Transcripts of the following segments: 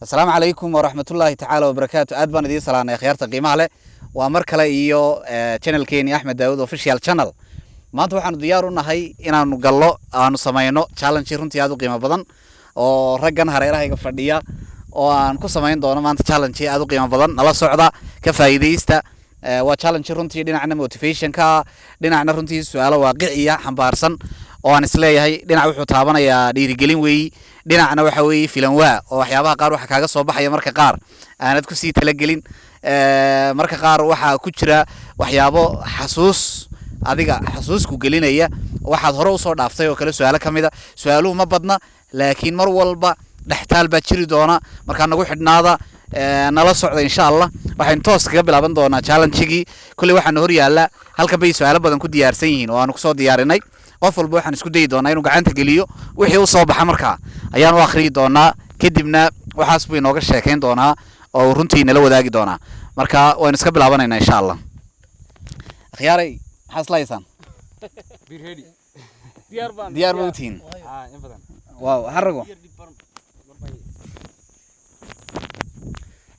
Asalaamu calaykum waraxmatullaahi tacaala wabarakaatu. Aad baan idiin salaanay, akhyaarta qiimaha leh. Waa mar kale iyo channelkeeni Axmed Daawud Official Channel. Maanta waxaanu diyaar u nahay inaanu gallo, aanu samayno challenge runtii aad u qiimo badan oo raggan hareerahayga fadhiya oo aan ku samayn doono maanta challenge aad u qiimo badan. Nala socda, ka faa'iidaysta. Waa challenge runtii dhinacna motivationka, dhinacna runtii su-aalo waaqiciya xambaarsan oo aan isleeyahay dhinac wuxuu taabanayaa dhiirigelin weeyi, dhinacna waxa weeye filanwaa oo waxyaabaha qaar waxa kaaga soo baxaya marka qaar aanad kusii talagelin. Marka qaar waxaa ku jira waxyaabo xasuus, adiga xasuus ku gelinaya waxaad hore usoo dhaaftay oo kale. Su-aalo ka mid a su-aaluhu ma badna, laakiin mar walba dhextaal baa jiri doona. Markaa nagu xidhnaada, nala socda, insha Allah. Waxaynu toos kaga bilaaban doonaa challenge-gii. Kolley waxaana hor yaalla halkan bay su-aalo badan ku diyaarsan yihiin oo aanu kusoo diyaarinay. Qof walba waxaan isku dayi doonaa inuu gacanta geliyo. Wixii usoo baxa markaa ayaan u akhriyi doonaa, kadibna waxaas buu inooga sheekayn doonaa oo uu runtii nala wadaagi doonaa. Marka waynu iska bilaabanaynaa, insha Allah. Akhyaaray, maxaa isla haysaan? Diyaar ba utihiin? Waaw, Xarago.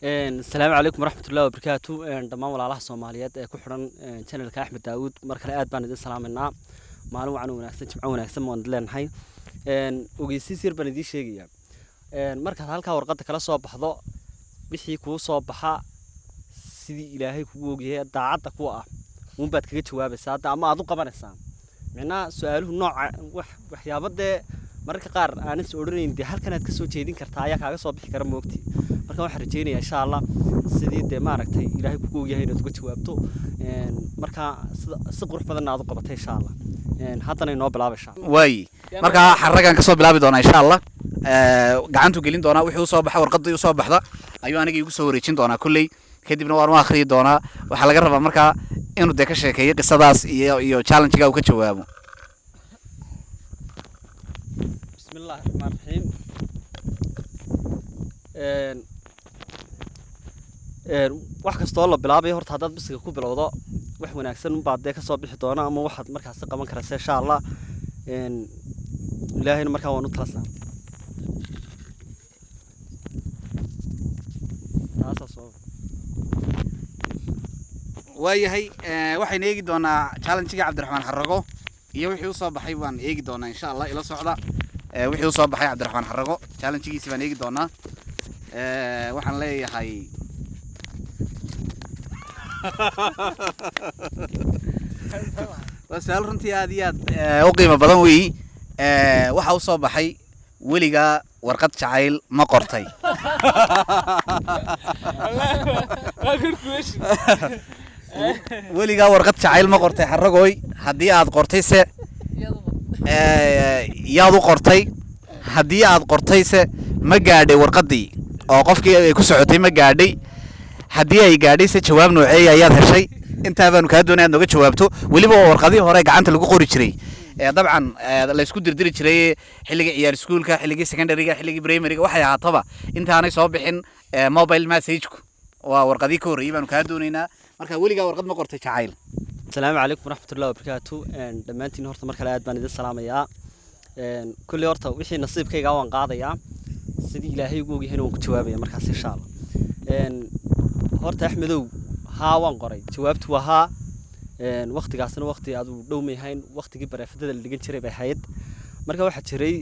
Asalaamu calaykum waraxmatullahi wabarakaatu. Dhammaan walaalaha Soomaaliyeed ee ku xidhan channelka Axmed Daawuud, mar kale aad baan idin salaamaynaa. Maalin wacan oo wanaagsan, jimco wanaagsan baan idin leenahay. Ogeysiis yar baan idiin sheegayaa. Markaad halkaa warqadda kala soo baxdo, wixii kuu soo baxa sidii Ilaahay kugu ogyahay, daacadda kuwa ah uunbaad kaga jawaabaysaa hadda ama aad u qabanaysaa. Micnaha su-aaluhu nooca wax waxyaabo dee mararka qaar aanan is odhanayn dee halkan aad kasoo jeedin kartaa ayaa kaaga soo bixi kara, moogti. Marka waxaan rajeynayaa, insha Allah, sidii dee maaragtay Ilaahay kugu ogyahay inaad uga jawaabto. Marka sida si qurux badanna aad u qabatay, insha Allah. Haddana inoo bilaabaysaa. Waayi, markaa Xaragaan kasoo bilaabi doonaa, insha Allah. Gacantu gelin doonaa. Wixii usoo baxa, warqadii usoo baxda ayuu aniga igu soo wareejin doonaa kolley, kadibna waan u akhriyi doonaa. Waxaa laga rabaa markaa inuu dee ka sheekeeyo qisadaas iyo challenge-ga uu ka jawaabo. Bismi illaahi raxmaan raxiim. Wax kastoo la bilaabayo horta haddaad bisiga ku bilowdo, wax wanaagsan unbaad dee kasoo bixi doona ama waxaad markaasi qaban karaysa, insha Allah. Ilaahayna markaa waan u tala saartay. Taasaa soo Waayahay, waxaynu eegi doonaa challenge-ga Cabdiraxmaan Xarago iyo wixii usoo baxay baan eegi doonaa, insha Allah. Ila socda. Wixii usoo baxay Cabdiraxmaan Xarago challenge-giisi baan eegi doonaa. Waxaan leeyahay waa su-aal runtii aad iyo aad u qiimo badan weeyi. Waxa usoo baxay: weligaa warqad jacayl ma qortay? Weligaa warqad jacayl ma qortay, Xaragooy? Haddii aad qortay se, yaad u qortay? Haddii aad qortay se, ma gaadhay warqaddii oo qofkii ay ku socotay ma gaadhay? Haddii ay gaadhay se, jawaab nooceeya ayaad heshay? Intaa baanu kaa doonay aad nooga jawaabto. Weliba waa warqadihii hore gacanta lagu qori jiray ee dabcan la isku dirdiri jiray xilligii ciyaar iskuulka, xilligii secondaryga, xilligii primaryga, waxay ahaataba intaanay soo bixin mobile message-ku. Waa warqadii ka horreeyey baanu kaa doonaynaa. Marka weligaa warqad ma qortay jacayl? Asalaamu calaykum waraxmatullahi wabarakaatu. Dhammaantiin horta mar kale aad baan idin salaamayaa. Kolley horta wixii nasiibkayga waan qaadayaa, sidii Ilaahay ugu ogyahayna waan ku jawaabaya markaas, insha Allah. Horta Axmedow, haa, waan qoray. Jawaabtu waa haa. Waqtigaasna waqti aad u dhow may ahayn, waqtigii bareefadada la dhigan jiray bay ahayd. Marka waxaa jiray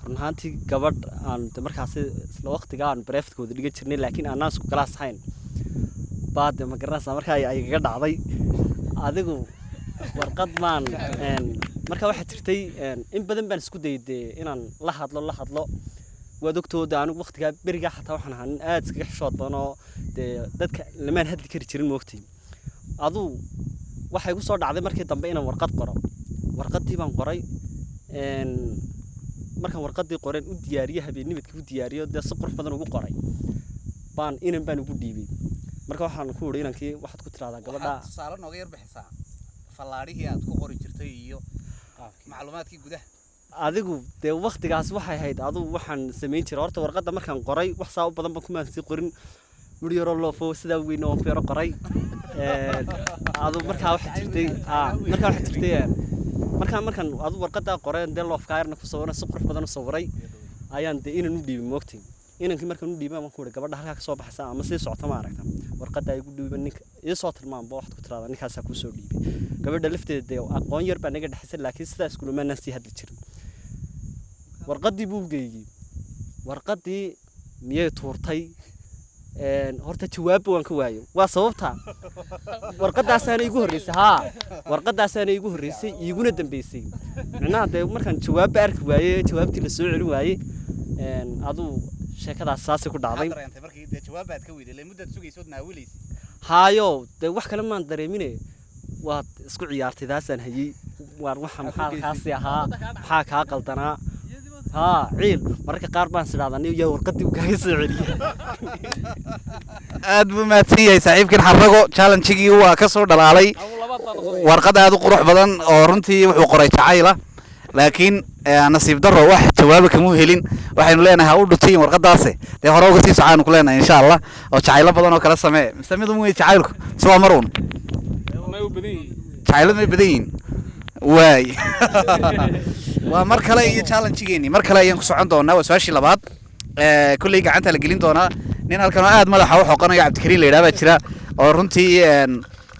run ahaantii gabadh aan de markaasi isla waqtiga aan bareefadkooda dhigan jirnay, laakiin aanaan isku galaas ahayn baa de ma garanaysaa. Marka ay igaga dhacday adigu warqad baan. Marka waxaa jirtay in badan baan isku dayay dee inaan la hadlo, la hadlo. Waad ogtooda anigu waqtigaa berigaa xataa waxaan ahaa nin aad iskaga xishood badan oo dee dadka lamaan hadli kari jirin, moogtay. Aduu waxay igu soo dhacday markii dambe inaan warqad qoro. Warqaddii baan qoray. Markaan warqaddii qoreen u diyaariye, habeennimadkii u diyaariyo dee si qurux badan ugu qoray baan inan baan ugu dhiibay. Marka waxaan ku idhi inankii, waxaad ku tiraahdaa gabadha Tusaale nooga yar bixisaa fallaadhihii aad ku qori jirtay iyo macluumaadkii gudaha. Adigu dee waktigaas waxay ahayd adugu waxaan samayn jiray horta warqadda markaan qoray wax saa u badan ba kumaan sii qorin, mid yaroo loofo sidaa weyn waan ku yaro qoray. Adu markaa waxaa jirtay markaa waxaa jirtay markaan adu warqaddaa qoreen dee loofkaa yarna ku sawiran si qurux badan u sawiray ayaan dee inan u dhiibay, moogtay. Inankii markaan u dhiibay waan ku uri, "Gabadha halkaa kasoo baxaysa ama sii socota ma aragta?" Warqadda igu dhiiba, ninka ii soo tilmaamba, waxaad ku tiraahdaa ninkaasaa kuu soo dhiibay. Gabadha lafteeda dee aqoon yar baa naga dhexaysa, laakiin sidaas kulumaanaan sii hadli jirin. Warqaddii buu geeyey. Warqaddii miyay tuurtay? Horta jawaabba waan ka waayay. Waa sababta warqaddaasaana iigu horreysay. Haa, warqaddaasaana iigu horreysay, iiguna dambeysay. Micnaha dee markaan jawaabba arki waayey, jawaabtii la soo celin waayey, aduu sheekadaas saasay ku dhacday. Maxaad dareentay markii dee jawaab baad ka weyday? Muddaad sugaysood naawilaysa. Haayo, dee wax kale maan dareemine, waad isku ciyaartay taasaan hayey. Waar waxa maxaa kaasi ahaa? Maxaa kaa qaldanaa? Haa, ciil mararka qaar baan sidhahdaa, "Nin yaa warqaddii uu kaaga soo celiyay." Aad buu mahadsan yahay saaxiibkan Xarago. Challenge-gii waa ka soo dhalaalay. Warqad aad u qurux badan oo runtii wuxuu qoray jacayla, laakiin nasiib darro wax jawaaba kamuu helin. Waxaynu leenahay ha u dhutayin warqadaase, dee hore uga sii socaanu ku leenahay insha Allah, oo jacaylo badan oo kala samee. Mise mid un wey jacaylku, mise waa mar un? May u badan yihiin. Jacayladu may badan yihiin. Waay, waa mar kale iyo challenge-geeni. Mar kale ayaan ku socon doonaa. Waa su-aashii labaad. Kolley gacanta la gelin doonaa. Nin halkan oo aad madaxa u xoqanayo, Cabdikariin la yidhaha baa jira, oo runtii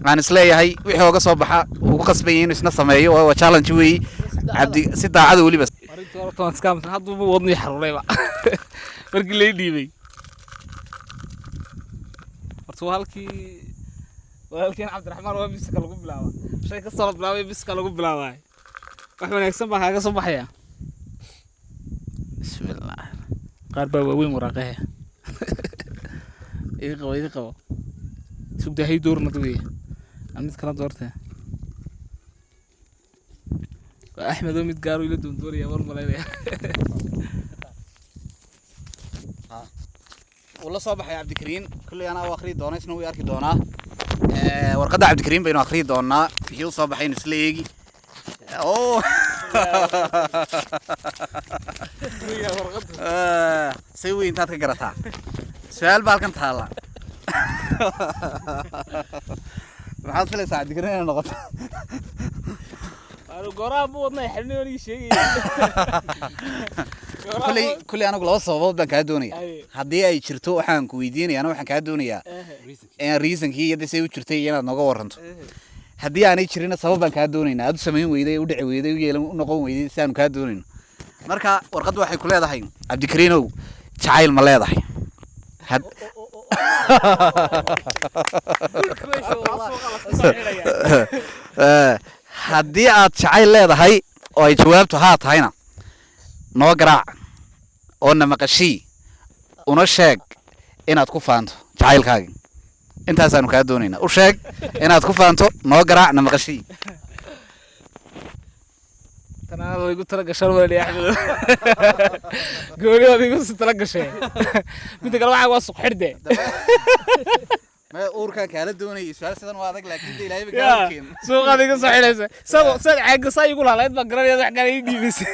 aan isleeyahay wixii ooga soo baxa uu ku qasban yahay inuu isna sameeyo. Waa challenge weeyi, Cabdi, si daacada weliba. Arrinta horta waan iska aaminsan. Hadduuba wadnii xaruurayba markii lay dhiibay. Horta waa halkii walaalkeen Cabdiraxmaan, waa biska lagu bilaaba. Shay kastoo la bilaabay biska lagu bilaabaa. Wax wanaagsan baa kaaga soo baxaya. Bismillaah. Qaar baa waaweyn waraaqahe. Iga qabo, iga qabo. Sugda, hay doorna dugiya aan mid kala doortee. Waa Axmed oo mid gaar ila doondoonaya war malaynaya. Wuu la soo baxay Cabdikariin. Kulley anaa u akhriyi doona, isna wuu arki doonaa. Warqadda Cabdikariin baynu akhriyi doonaa. Wixii u soo baxaynu isla eegi. Oh. Say weyn intaad ka garataa. Su-aal baa halkan taalla. Maxaad filaysaa, Cabdikariin, inay noqoto? Anu gooraha ma wadnay xidhnay anigii sheegaya. Kulley anigu laba sababood baan kaa doonaya. Aye. Haddii ay jirto waxaan ku weydiinaya, ana waxaan kaa doonayaa in reasonkii iyo say u jirtay iyo inaad nooga waranto. Haddii aanay jirina, sabab baan kaa doonaynaa aad u samayn weyday, u dhici weyday, u yeelan, u noqon weyday, si aanu kaa doonayno. Marka warqaddu waxay ku leedahay, Cabdikariinow, jacayl ma leedahay? Haddii aad jacayl leedahay oo ay jawaabtu haa tahayna, noo garaac oo na maqashii, una sheeg inaad ku faanto jacaylkaagi. Intaasaanu kaa doonaynaa. U sheeg inaad ku faanto, noo garaac, na maqashii. Tanaada igu tala gashan walaal Axmed, gooni waad igu si tala gashay. Midda kale waxaa waa suq xidhde. Ma uurkaan kaala doonayay su-aal sidan waa adag, laakiin de ilaahay ba Ya, kaa horkeen. Suuqaad iga soo xidhaysa sad sad caaga saa igu laalayd baan garanaya, wax kale ii dhiibaysa.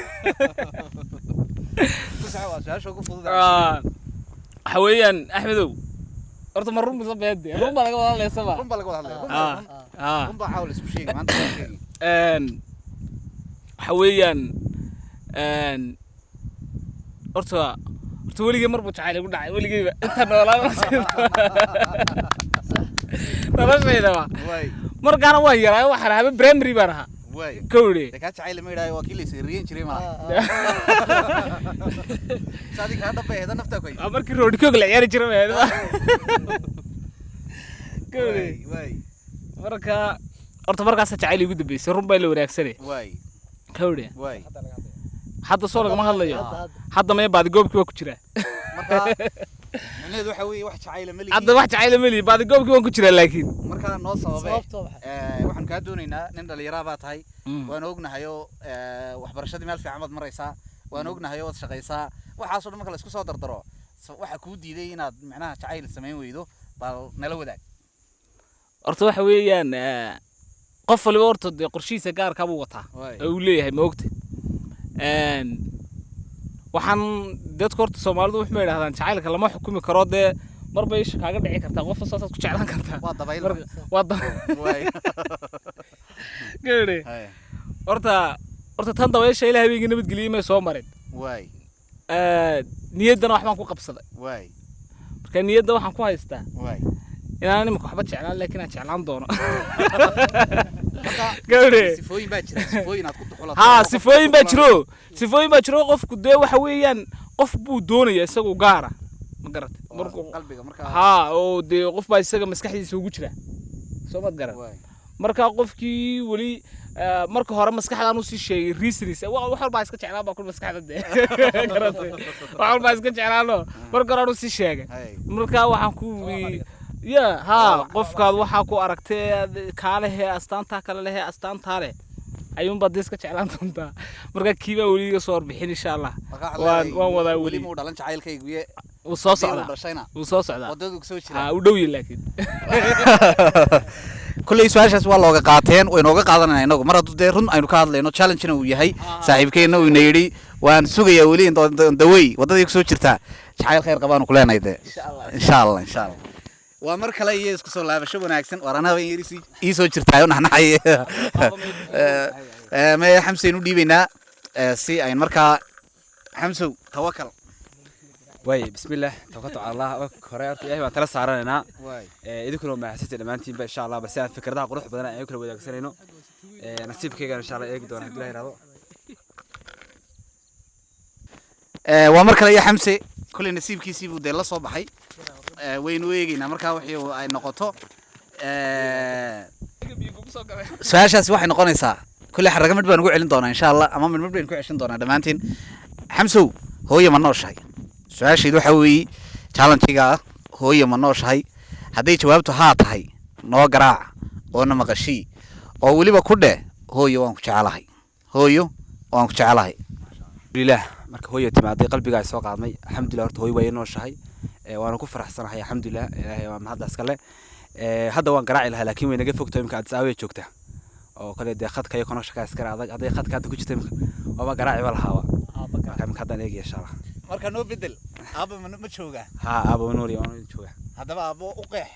Ku soco, waa su-aasha ugu fudud. Waxa weeyaan Axmedow, horta ma run mise beede? Run baa laga wada hadlaysaba. Run baa laga wada hadlaya. Run run. Run baa caawa la isku sheegay maanta la sheegay. Waxa weeyaan horta weligay mar buu jacayl igu dhacay, weligayba inta noolaa noloshaydaba. Markaana waan yaraa, waxaan ahaa primary baan ahaa. Kowdhe. Dee kaa jacayl ma idhaayo, waa kii la isriyin jiray malaha. Saadi kaa dhab bay ahayd, naftaa ku haysa. Waa markii roodhikoog la ciyaari jiray bay ahayd. Kowdhe. Marka horta markaasa jacayl igu dambeysay, run baa la wanaagsanay. Kowdhe. Hadda soo lagama hadlayo. Hadda maya, baadigoobkii waa ku jiraa. Marka micnaheedu waxa weeye wax jacayla ma lihi. Hadda wax jacayla ma lihi, baadigoobkii waan ku jiraa laakiin. Markaa noo sababee? Sababtoo maxay? Waxaan kaa doonaynaa, nin dhallinyaraa baa tahay, waan ognahayoo waxbarashadii meel fiican baad maraysaa, waan ognahay waad shaqaysaa. Waxaasoo dhan marka la isku soo dardaro, waxa kuu diiday inaad micnaha jacayl samayn weydo, bal nala wadaag. Horta waxa weeyaan qof waliba horta dee qorshihiisa gaarkaa buu wataa oo uu leeyahay, ma ogta? Waxaan dadku horta Soomaalidu waxay yidhahdaan jacaylka lama xukumi karo, dee mar bay isha kaaga dhici kartaa, qof saasaad ku jeclaan kartaa. Waa dabayl. Marka waa da gaadhe. Horta tan dabaysha Ilaahay habeenkii nabadgeliyey may soo marin. Niyaddana wax baan ku qabsaday. Marka niyadda waxaan ku haystaa inaan imika waxba jeclaan, laakiin aan jeclaan doono, gabadhe. Sifooyin baa jira, sifooyin aad ku duxulato. Haa, sifooyin baa jiro, sifooyin baa jiro. Qofku dee waxa weeyaan qof buu doonaya isagu gaara, ma garatay? Markuu qalbiga markaa. Haa, oo dee qof baa isaga maskaxdiisa ugu jira, soo maad garan? Marka qofkii weli marka hore maskaxdaan usii sheegay reasons, wax walbaa iska jeclaan baa kul maskaxda dee garatay, wax walbaa iska jeclaano marka hore aan usii sheegay. Marka waxaan ku wii ya haa, qofkaad waxaa ku aragtay kaa lehe, astaantaa kale lehe, astaantaa leh ayuunbaad dee iska jeclaan doontaa. Marka kiibaa weli iga soo warbixin, insha Allah. Waan wadaa weli. Weli Muu dhalan jacaylkaygu ye? Wuu soo haddii uu socdaa. Dhashayna Wuu soo socdaa. Waddadu kusoo jira. Haa, u dhow yahay laakiin. Kulley su-aashaas waa looga qaateen, waynooga qaadanayna inagu mar hadduu dee run aynu ka hadlayno, challengena uu yahay saaxiibkeenna uu ina yidhi waan sugayaa weli dawey waddadii kusoo jirtaa. Jacayl khayr qabaanu ku leenahay dee, insha Allah, insha Allah. Waa mar kale iyo isku soo laabasho wanaagsan. Waar anaba in yar ii soo jirtaayo naxnaxay me Xamsaynu dhiibaynaa si ayn markaa. Xamsow, tawakal. Waay, bismillaah, tawakaltu cala Allah. Marka hore horta Ilaahay baan tala saaranaynaa. Idinkuna waa mahadsantihiin dhammaantiinba, insha Allah. Balse aan fikradaha qurux badan aynu kala wadaagsanayno, nasiibkaygana insha Allah eegi doona haddii Ilaah yiraahdo. Waa mar kale iyo Xamse. Kulley nasiibkiisii buu dee la soo baxay. Waynu eegeynaa markaa wixii uu ay noqoto. Su-aashaasi waxay noqonaysaa, kulley xaraga mid baan ugu celin doonaa insha Allah, ama mid mid baynu ku ceshan doonaa dhammaantiin. Xamsow, hooye ma nooshahay? Su-aashaydu waxaa weeye challenge-iga ah, hooye ma nooshahay? Hadday jawaabtu haa tahay, noo garaac oo na maqashii, oo weliba ku dheh: hooyo waan ku jecelahay, hooyo waan ku jecelahay. Alxamdulilah, marka hooyo timaaday qalbigaa soo qaadmay. Alxamdulilah, horta hooyo waa ii nooshahay. Waana ku faraxsanahay, alxamdulilah, Ilaahay waa mahadda iskale. Hadda waan garaaci lahaa, laakiin way naga fogtahay imika, Addis Ababa joogta oo kale dee khadka iyo connectionka iskara adag. Hadday khadka hadda ku jirta imika waaba garaaci ba lahaaba. Marka imika haddaan eegaya, insha Allah. Marka noo bedel, aabba ma joogaa? Haa, aaba waa nool yahay, waan joogaa. Haddaba aabbo u qeex.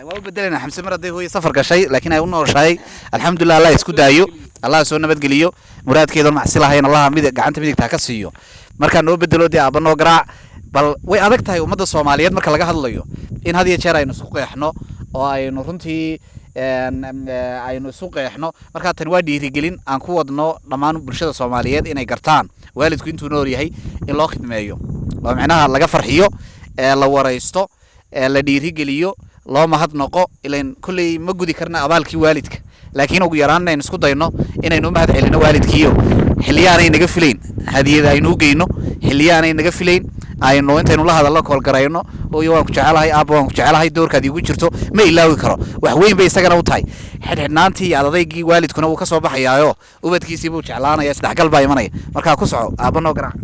Waa u bedelayna Xamse mar hadday hooye safar gashay, laakiin ay u nooshahay, alxamdulilah. Allah isku daayo, Allah soo nabadgeliyo, muraadkeedoon macsi lahayn Allah midig gacanta midigta ha ka siiyo. Markaa noo bedelo dee, aabba noo garaac bal. Way adag tahay ummadda Soomaaliyeed marka laga hadlayo in had iyo jeer aynu isku qeexno oo aynu runtii aynu isu qeexno. Markaa tani waa dhiirigelin aan ku wadno dhammaan bulshada Soomaaliyeed inay gartaan waalidku intuu nool yahay in loo khidmeeyo oo micnaha laga farxiyo, ee la waraysto, ee la dhiirigeliyo, loo mahadnaqo. Ilan kulley ma gudi karna abaalkii waalidka, laakiin ugu yaraan inaynu isku dayno inaynu u mahad celino waalidkiiyo xilliyaanay naga filayn hadiyada aynu u geyno, xilliyaanay naga filayn aynu intaynu la hadallo koolgarayno: hooyo waan ku jecelahay, aabba waan ku jecelahay, doorkaad iigu jirto ma ilaawi karo. Wax weyn bay isagana u tahay. Xidhxidhnaantii iyo adadaygii waalidkuna wuu ka soo baxayaayo, ubadkiisii buu jeclaanaya, isdhexgal baa imanaya. Markaa ku soco, aabba noo garaac.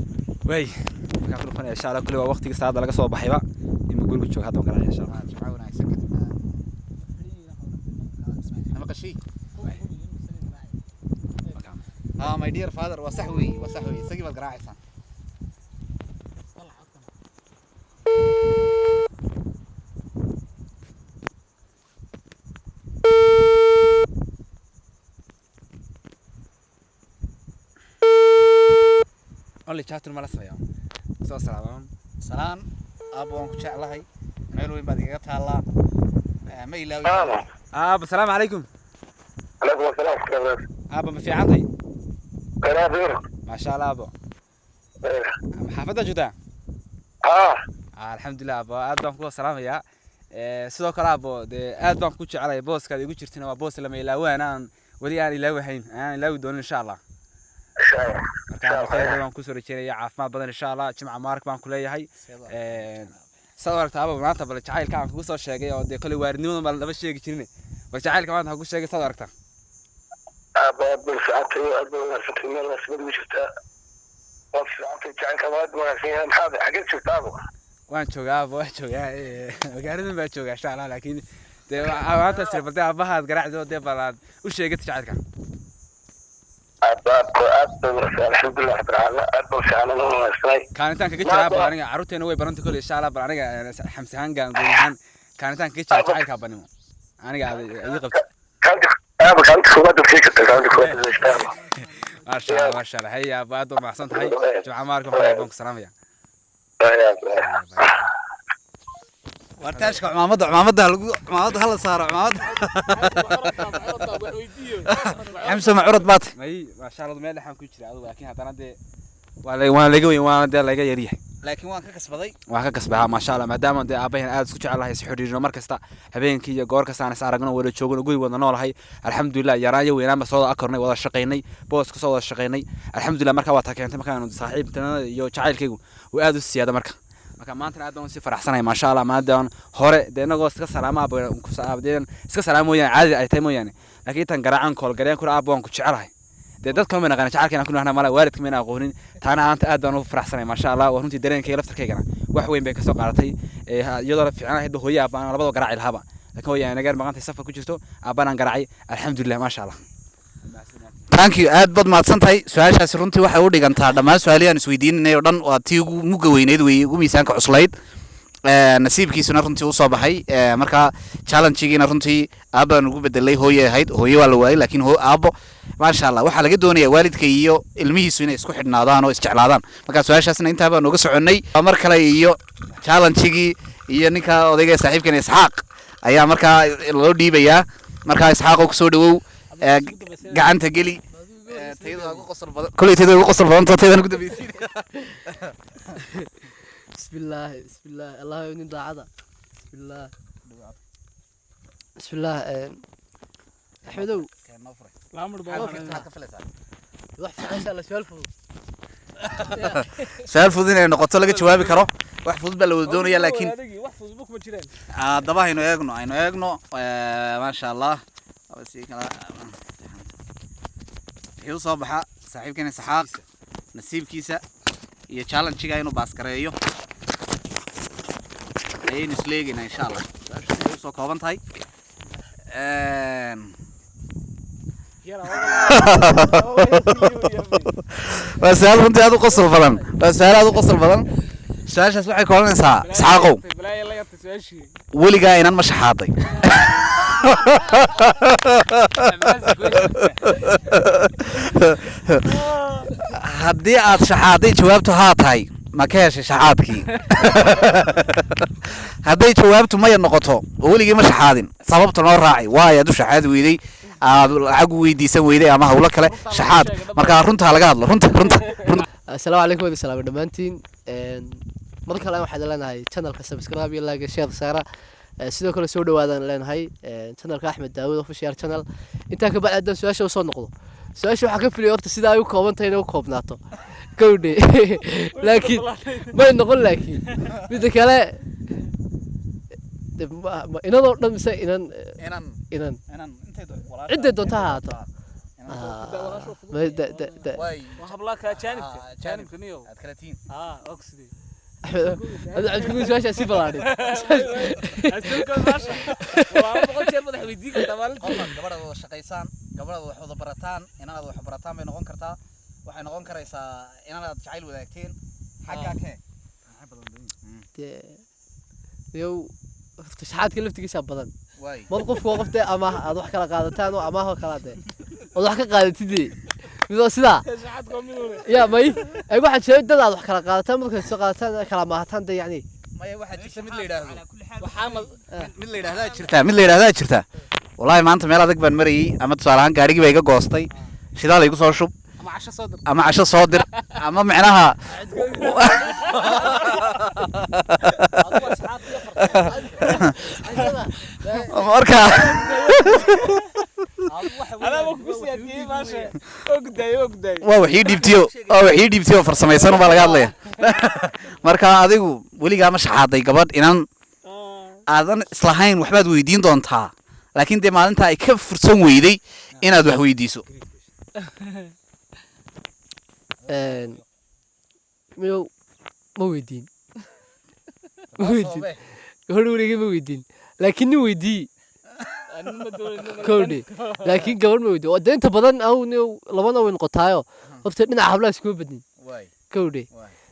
Waay, markaan ku dhufanaya, insha Allah. Kulli waa waqtigii salaada laga soo baxayba ima guriga jooga. Hadda waan garaacaya, insha Allah. Jimco wanaagsan kadibna. Maqashii? Ah, my dear father, waa sax weeye, waa sax weeye, isagii baad garaacaysaa. Only chatun ma la sameeyaa soo salaamaan. Salaan, aabba waan ku jeclahay, meel weyn baad igaga taallaa. Ma ilaawi. Aaba, asalaamu calaykum. عليكم السلام ورحمة الله وبركاته. Aaba, ma fiican tahay? أنا بير. Maasha Allah, aabo. Xaafadda joogtaa? آه. Ah, alxamdulilah aabo, aad baan kuwa salaamayaa. Sidoo kale aabo, dee aad baan ku jecelay, booskaad igu jirtina waa boos lama ilaawaan, aan weli aan ilaawi hayn, aan ilaawi doonin, insha Allah. إن شاء الله. Marka aabo, khayr badan baan kusoo rajeynaya, caafimaad badan, insha Allah. Jimca mubaarak baan ku leeyahay. Saad u aragta aabo maanta bal jacaylka aan kugu soo sheegay, oo dee koley waaridnimadan baa lama sheegi jirin, bal jacaylka maanta aan ku sheegay, saad u aragtaa? أبا أبو ساعتي أبو ساعتي مرة سبب وشفتها. أبو ساعتي جعلك ما أدري فيها محاضر حقيت شفت أبو. Waan joogaa aabo, waan joogaa, magaaladan baan joogaa, insha Allah. Laakiin dee maanta sir bal dee aabahaad garaacdo, dee bal aad u sheegatay jacaylka. أبا أبو الحمد لله رب العالمين، أبو ساعة أنا Kaanitaan kaga jiraa bal aniga, carruurteena way baranta koley, insha Allah. Bal aniga Xamse ahaan, gaan gooni ahaan kaanitaan kaga jira jacaylka abanimo aniga aad ii qabto. كانت أبو كانت خوات فيك كانت خوات. Maasha Allah, maasha Allah. Haya aabbo, aad baa mahadsan tahay. Jimca mubaarak, waxaan baan ku salaamaya. Haya, haya. Waar taashka, cumaamadda, cumaamadda ha lagu, cumaamadda hala saaro, cumaamadda. Xamse, ma curad baat? May, maasha Allah, meel dhexaan ku jira adigu, laakiin haddana dee waa la waan laga weyn, waana dee laga yaryahay. Laakiin waan ka kasbaday. Waan ka kasbaa, maasha Allah, maadaama dee aabbahan aad isku jecelahay, is xidhiidhno mar kasta, habeenkii iyo goor kasta aan is aragno, wada joogno, guri wada noolahay, alxamdulilah. Yaraan iyo weynaanba soo wada akornay, wada shaqaynay, boos kasoo wada shaqaynay, alxamdulilah. Marka waa taa keentay markaanu saaxiibtinimada iyo jacaylkaygu uu aad u siyaada. Marka maantana aad baan usii faraxsanahay, maasha Allah. Maadaama hore dee inagoo iska salaama aabba dee iska salaama mooyaane, caadi ay tahay mooyaane, laakiin intaan garaacan koolgareen kula aabba waan ku jecelahay, dee dadka ma naqaan jacaylka ku nahna mala waalidka mayna aqoonin. Taana aanta aad baan ugu faraxsanahay, maasha Allah. Waa runtii dareenkayga laftarkaygana wax weyn bay kasoo qaadatay. Iyadoo fiican ahayd ba hooyo aabba aan labadaba garaaci lahaaba, laakiin hooyo ay naga maqantay, safar ku jirto, aabbana aan garaacay, alxamdulilah, maasha Allah. Thank you, aad baad mahadsan tahay. Su-aashaasi runtii waxay u dhigantaa dhammaan su-aalihii aan isweydiinanay oo dhan. Waa tii ugu mugga weyneyd weeye, ugu miisaanka cuslayd. Nasiibkiisuna runtii usoo baxay. Marka challengegiina runtii aabbaan ugu bedelay, hooye ahayd, hooye waa la waayey, laakiin aabbo, maasha Allah. Waxaa laga doonayaa waalidka iyo ilmihiisu inay isku xidhnaadaan oo isjeclaadaan. Marka su-aashaasna intaa baan uga soconnay. Waa mar kale iyo challengegii iyo ninka odayga saaxiibkan Isxaaq ayaa markaa loo dhiibayaa. Markaa Isxaaq oo kusoo dhawow, gacanta geli. Tayada ugu qosol badan kuley, tayada ugu qosol badan tayada ugu dambaysiin. بسم الله، بسم الله، الله يبني daacada. بسم الله، بسم الله. Axmedow, wax fiican insha Allah, su'aal fudud. Su-aal fudud inay noqoto laga jawaabi karo, wax fudud baa la wada doonaya, laakiin wax fudud kuma jiraan. Haddaba aynu eegno, aynu eegno. Maasha Allah, wixii usoo baxa saaxiibkan Isxaaq nasiibkiisa iyo challenge-ga inuu baaskareeyo ayaynu isleegaynaa, insha Allah. Su-aashu siday usoo kooban tahay. Waa su-aal runtii aad u qosol badan, waa su-aal aad u qosol badan. Su-aashaas waxay koobanaysaa, Isxaaqow, Balaaya la yartay su-aashii. Weligaa inan ma shaxaaday? Haddii aad shaxaaday, jawaabtu haa tahay, ma ka heshay shaxaadkii? Hadday jawaabtu maya noqoto oo weligii ma shaxaadin, sababta noo raaci, waayo aad u shaxaadi weyday, aad lacag u weydiisan weyday ama hawlo kale shaxaad? Marka runtaa laga hadlo, runta, runta, runta. Asalaamu calaykum, wada salaamo dhammaantiin. Mar kale waxaan leenahay channelka subscribe iyo like, share saara. Sidoo kale soo dhawaadaan leenahay channelka Axmed Daawud Official Channel. Intaa ka bacdi, haddaan su-aasha usoo noqdo, su-aasha waxaa ka filaya horta sida ay u kooban tahay inay u koobnaato gowdhe, laakiin may noqon. Laakiin midda kale de inadoo dhan mise inan? Inan. Inan. Inan. Cidday doonta ha ahaato. Waa hablaa kala jaanibka, jaanibka niyo. Aad kala tihiin. Ah, oxide. Axmed, adi su-aasha si balaadhin. Boqol jeer madax weydiin kartaa maalintii. Qofan gabadhaad wada shaqaysaan, gabadhaad wax wada barataan, inanaad wax barataan bay noqon kartaa, waxay noqon karaysaa inanaad jacayl wadaagteen. Xaggaa kee? Dee yow, horta shaxaadka laftigiisa badan. Waay. Mar qofku waa qof dee amaah aad wax kala qaadataan oo amaah oo kala dee ood wax ka qaadatid midoo sidaa. Shaxaadka waa midune. Ya may ay waxaa jira dad aad wax kala qaadataan, markaad soo qaadataan kala maahataan dee yacni. Maya, waxaa jirta mid la yidhaahdo Waxaana mid la yidhaahdaa jirtaa, mid la yidhaahdaa jirta: "Wallaahi maanta meel adag baan marayay," ama tusaale ahaan "gaarigii baa iga goostay, shidaal igu soo shub." Ama casho soo dir. Ama casho soo dir, ama micnaha. Marka Anaaba kugu sii adkeeyey maasha, oo gudaayey, oo gudaayey. Waa wax ii dhiibtiyo, waa wax ii dhiibtiyo farsamaysan baa laga hadlaya. Marka adigu weligaa ma shaxaaday gabadh inan aadan islahayn waxbaad weydiin doontaa, laakiin dee maalinta ay ka fursan weyday inaad wax weydiiso? Miyow, ma weydiin, ma weydiin gabadh weligay, ma weydiin, laakiin nin weydiiyi kowdhe, laakiin gabadh ma weydiin. Oo dee inta badan aw niyow labana way noqotaayo, horta dhinaca hablaha iskuma badnin kowdhe.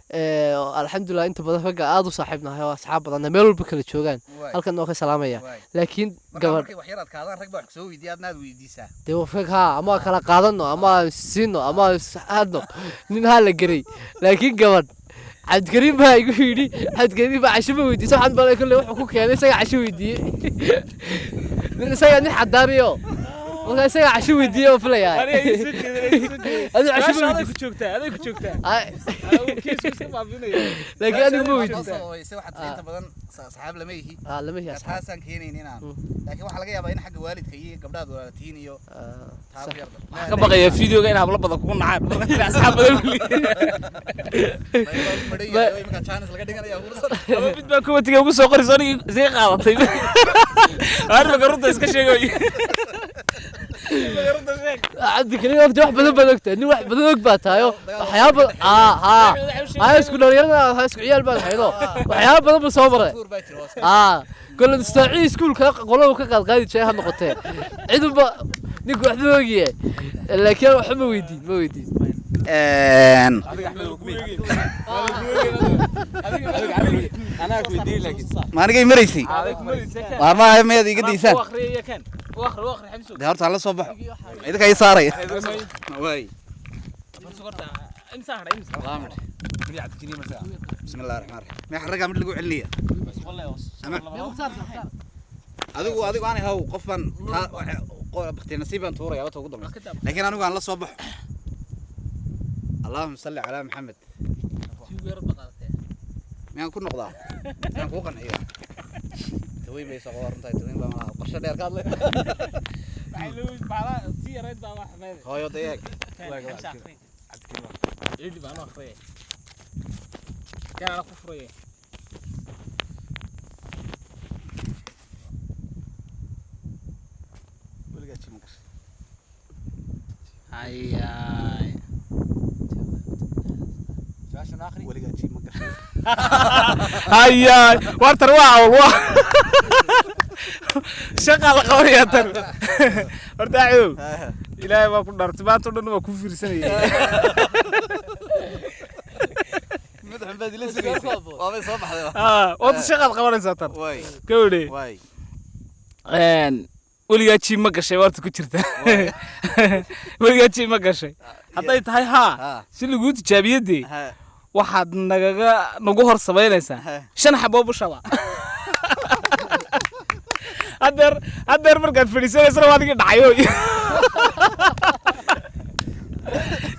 Alxamdulilah, inta badan ragga aad u saaxiibnahay oo asxaab badanna meel walba kala joogaan, halkan oo ka salaamaya, laakiin gabadh Markay wax yar adkaadaan, rag baa wax soo weydiiya, adna aad weydiisaa. Dee rag haa, ama kala qaadano ama aan siino ama aan aadno nin haa la geray, laakiin gabadh Cabdikariim baa igu yidhi, Cabdikariim baa casho ma weydiisa. Waxaan balay kolley wuxuu ku keenay isaga casho weydiiyey nin, isaga nin xadaariyo, marka isaga casho weydiiyey oo filayaa. Adigu casho ma Aday weydiis ku joogtaa, aday ku joogtaa. Ay, Kiisku iska baabiinaya. Laakiin anigu ma Waxaa weydiin. sababaysa waxaad tiri inta badan saxaab lama yihi. Ah, lama hiya asxaab. Taasaan keenayn inaan, laakiin waxaa laga yaabaa in xagga waalidka iyo gabdhaad walaalatiin iyo taa ku yar. Waxaan ka baqayaa videoga in hablo badan kugu nacaan marka tiri asxaab badan weli. Imika chance laga dhiganaya fursad. Ama mid baa commentiga ugu soo qorayso, anigii isga qaadatay. Arrinka runta iska sheegay. Arrinka runta sheeg. Cabdikariim horta wax badan baad ogtahay, nin wax badan og baa tahayo, waxyaaba badan haa isku dhalinyarada ha isku ciyaal baad haydo, waxyaaba badan buu soo maray. Tuur baa jira hoos. Kole istaacii iskuulka qolada ka qaadqaadi jiray ha noqotee, cidunba ninku waxba ogyahay, laakiin waxba ma weydiin, ma weydiin. Anaa ku weydiin laakiin. Maanigay maraysay maalmaha miyaad iga daysaan? U akhriya kan. U akhri, u akhri, Xamso. Dee horta hala soo baxo, idinka ii saaraya waay. Imsa hadhay, imsa? Bismi illahi raxmaan raxiim. Meexa raggaa mid lagu celinaya? Adigu aanay haw qof baan taa bakti nasiib baan tuuraya wata ugu dambaysa, laakiin anigu aan la soo baxo. Allahuma salli calaa Maxamed. Miyaan ku noqdaa? Miyaan kuu qanciyaa? Taweyn bay soo runtahay, taweyn baa malaha qorshe dheer ka hadlay. Tii yarayd baa wax xumeyd. Hooyo dayeeg. Xamsa akhri. Ciidi baan u akhriyay. Kan ana ku furaya. Weligaa jima gashay? Hayaay. Weligaa jima gashay? Hayaay, war tan waa awl, waa shaqa la qabanaya tan. Horta acidow, Ilaahay baa ku dhaartay, maanta o dhan waa ku fiirsanayay. Mid xun baad ila sugaysay, waabay soo baxday. Horta shaqaad qabanaysaa tan. Waay. Gawdhe. Waay. Weligaa jiim ma gashay? Waarta ku jirta, weligaa jiim ma gashay? Hadday tahay haa, si laguu tijaabiyo dee, waxaad nagaga nagu hor samaynaysaa shan xaboo bushaba. Haddeer markaad fadhiisanaysana waa adigii dhacayo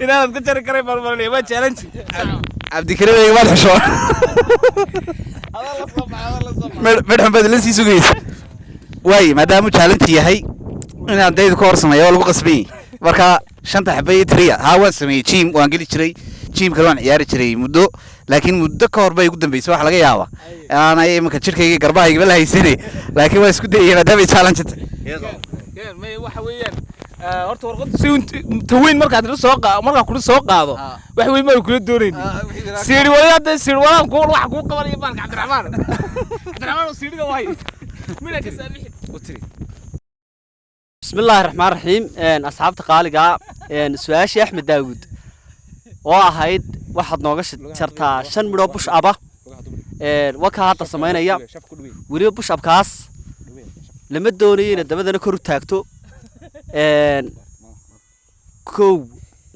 inaanad ka jari karay baan maranaya. Waa challenge. Cabdikariim igamaad xisho, midh xun baad ila sii sugaysa. Waay, maadaama challenge yahay inaan dayda ku hor sameeyo waa lagu qasban yahay. Marka shanta xabay tiriya. Haa, waan sameeyey gym, waan geli jiray gymkana, waan ciyaari jiray muddo, laakiin muddo ka hor bay ugu dambeysay. Waxa laga yaabaa aanay iminka jirkayga garbahaygaba la haysanay, laakiin waan isku dayay maadaama ay challenge tahay. May, waxa weeyaan horta warqaddu si taweyn markaad ila soo markaa kula soo qaado, wax weyn baan kula doonayni. Siiri wali hadda siiri walaan ku wax kuu qabanaya baalka. Cabdiraxmaan oo siiriga waay mina ka saamixin U tiri. بسم الله الرحمن الرحيم. أصحابta qaaliga, su-aashii Axmed Daawud oo ahayd waxaad nooga jartaa shan midhoo push up ah, waa kaa hadda samaynaya. Weliba push upkaas lama doonayo inaad dabadana kor u taagto. Kow,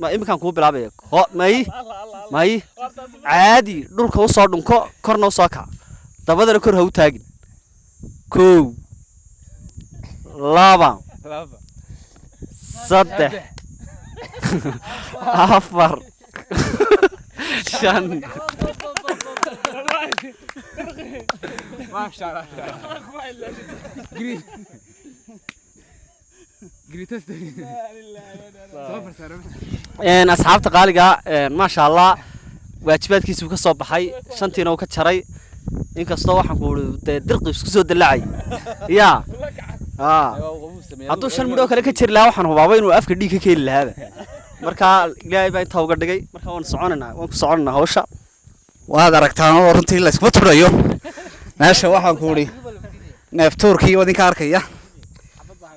ma iminkaan kuu bilaabaya? Ho may caadi, dhulka usoo dhunko, korna usoo kac, dabadana kor ha u taagin. Kow, laba, saddex, afar, shan. Asxaabta qaaliga, maasha Allah, waajibaadkiisuu ka soo baxay, shantiina uu ka jaray, inkastoo waxaan ku uri dee dirqi isku soo dallacay yaa. Hadduu shan midhoo kale ka jari lahaa, waxaan hubaaba inuu afka dhiig ka keeni lahaaba. Marka Ilaahay baa intaa uga dhigay. Marka waan soconaynaa, waan ku soconaynaa hawsha. Waad aragtaan oo runtii la iskuma turayo meesha. Waxaan ku idhi neef tuurkii wadinka arkaya.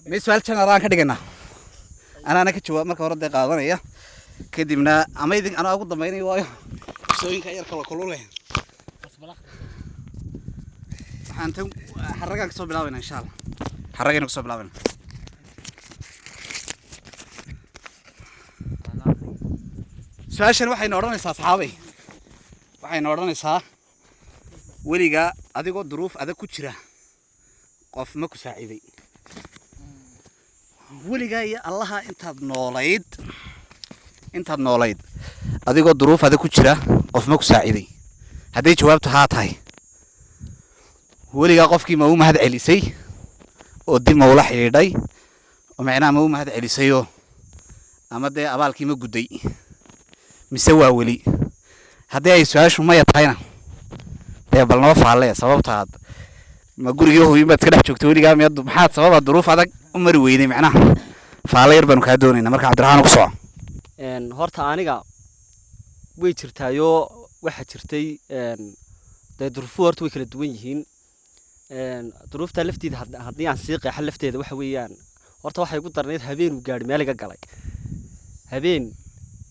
Mid su-aal general aan ka dhigaynaa, anaana ka jawaab marka hore dee qaadanaya, kadibna ama idin anaa ugu dambaynayo, waayo Qisooyinka yar kala kulule. Waxaan tan xaragaan kasoo bilaabayna, insha Allah, xaragayna kasoo bilaabayna. Su-aashan waxayna odhanaysaa, asxaabay, waxayna odhanaysaa: weligaa adigoo duruuf adag ku jira qof ma ku saaciiday? Weligaa iyo Allaha intaad noolayd adigoo duruuf adag ku jira qof ma ku saaciiday? Hadday jawaabtu haa tahay, weligaa qofkii ma u mahad celisay oo dib ma ula xidhiidhay oo macnaha ma u mahad celisayoo ama dee abaalkii ma gudday, mise waa weli? Haddii ay su-aashu maya tahayna, dee bal noo faalle sababtaad. Ma gurigii hooyin baad iska dhex joogtay weligaa? Miyaad, maxaad sababaad duruuf adag u mari weyday? Macnaha faalle yar baanu kaa doonaynaa. Marka Cabdiraxmaan, ku soco. Horta aniga way jirtaayoo waxaa jirtay dee duruufuhu horta way kala duwan yihiin. Duruufta lafteeda haddii aan sii qeexo lafteeda, waxa weeyaan horta waxay igu darnayd habeen uu gaari meel iga galay, habeen